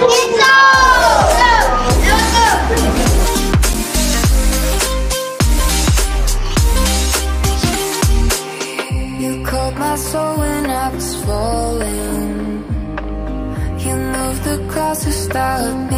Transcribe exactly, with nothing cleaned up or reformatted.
You caught my soul when I was falling. You moved the crosses that